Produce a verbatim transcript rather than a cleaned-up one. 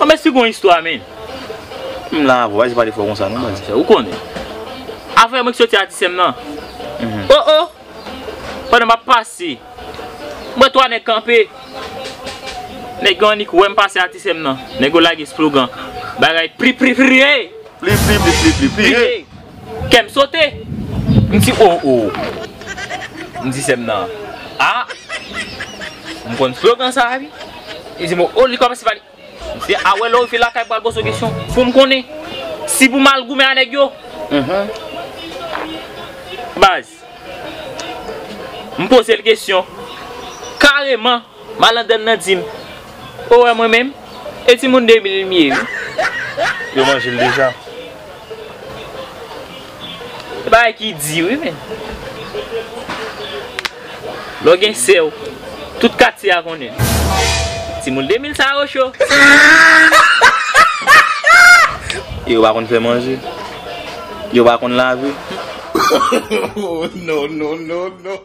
Ban m esplike w yon istwa, men. M la avè w, pa di pale fò konsa non, baz. Ou konnen. Afè mwen ki soti a Ti Sèm nan. Oh, oh! Pandan m ap pase, m wè twa nèg kanpe. Nèg yo annik wè m pase a Ti Sèm nan. Nèg yo lage slogan. Bagay pri, pri, pri, hey! Pli, pli, pli, pli, pli, pli, hey! Kè m sote. M di, oh, oh. M di sè m nan, ah! M konn slogan sa a, wi. Li di m, oh, li kòmanse pale. M di, ah, wè, lè w rive lakay, pral poze w kesyon pou m konnen si pou m al goumen a nèg yo. Baz, m poze l kesyon kareman. Malandren nan di m, ou wè mwen menm, e timoun de mil m ye, wi. Yo manje l deja. Se bagay ki di, wi, men. Lè w gen sè w, tout katye a konnen. Timoun de mil sa yo cho. E yo pa konn fè manje. Yo pa konn lave. Oh, no, no, no, no.